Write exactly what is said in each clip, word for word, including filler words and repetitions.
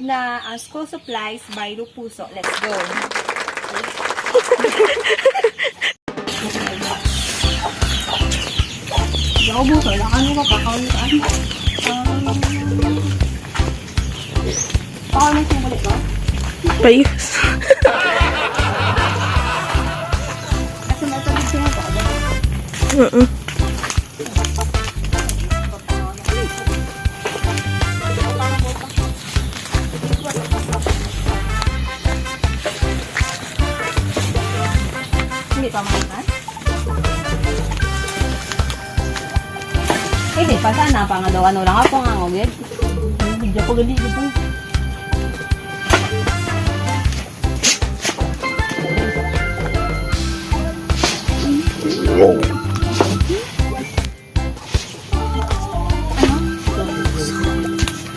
Na ang school supplies by Lupuso. Let's go. Yaw mo, kailangan mo makakaon ka. Baka may sumulit ba? Payos. Kasi may tubig siya ba? Mm-mm. Hindi pa man. Hindi pa sana, pangadaw-ano lang ako nga ngugid. Hindi ako gali dito.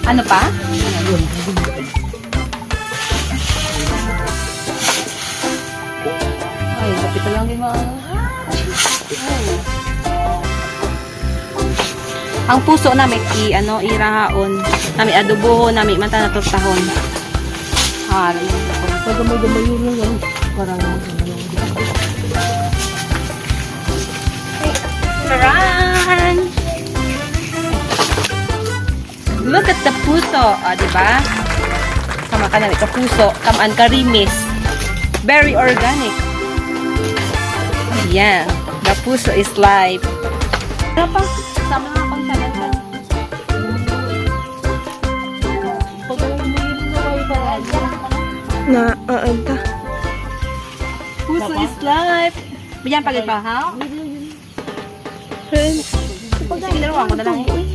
Ano pa? Ay, kapit lang din mga, ay. Ang puso nami, i-, ano, irahaon. Nami adobohon, nami man tana tortahon. Ah, pag gamay-gamay yun, yun, yun. Para lang. Charan! Look at the puso, o, di ba? Sama ka na, ito puso, kamaan karimis. Very organic. Yan. The puso is life. Ano pa? Sama nga akong channel. Na, ah, anta. Puso is life. Bigyan pa gid ba, ha? Friends. Sige, dalawa ko na lang, eh.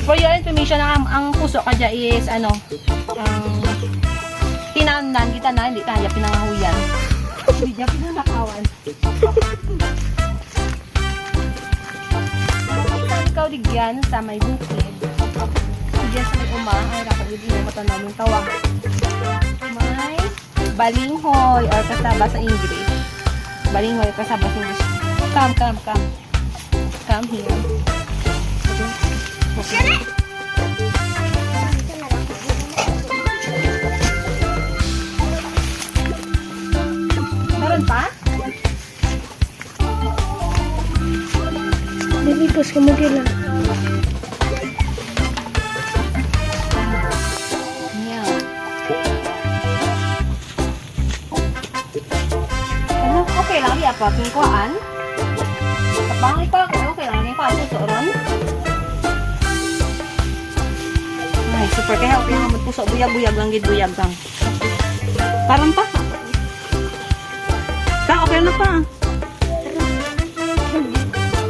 For your information, ang, ang puso kadya is, ano, ang tinamnan kita na, hindi kaya pinangahuyan. Hindi kaya pinanakawan. Ikaw, digyan sa may bukid. Digyan sa may uma, ay, dapat hindi mo matan-aw ang tawa. May Balinghoy or cassava sa English. Balinghoy or cassava sa English. Come, come, come. Come here. Meron pa? Dili, pas ka mo kila. Ano, okay lang, di apa, pingkuan? Kapangit pa, okay lang, di pa, ano, suron? Ay, super, kaya okay lang, puso, buyag-buyag lang, gid, buyag lang. Parang pa. Ta, okay na pa.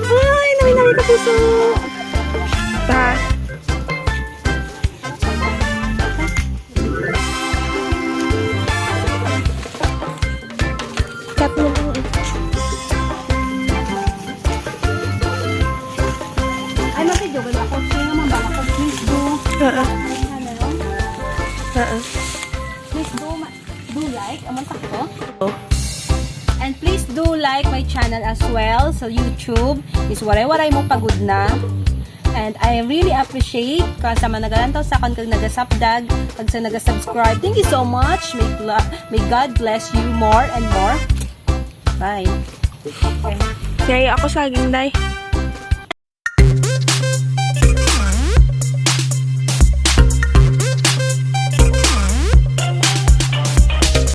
Ay, nami-nami ka puso. Pa. Cut mo lang. Ay, mati, jogan ako. Sino man ba ako? Please do. Oo. Ano? Oo. Please do, ma-, do like. Aman sakto. Oh. And please do like my channel as well. So YouTube is Waray-Waray Mo Pagudna. And I really appreciate kang sa mga nagalantaw sa akon kag nagasapdag, kag sa nagasubscribe. Thank you so much. May bla-, may God bless you more and more. Bye. Yay, ako saging, day.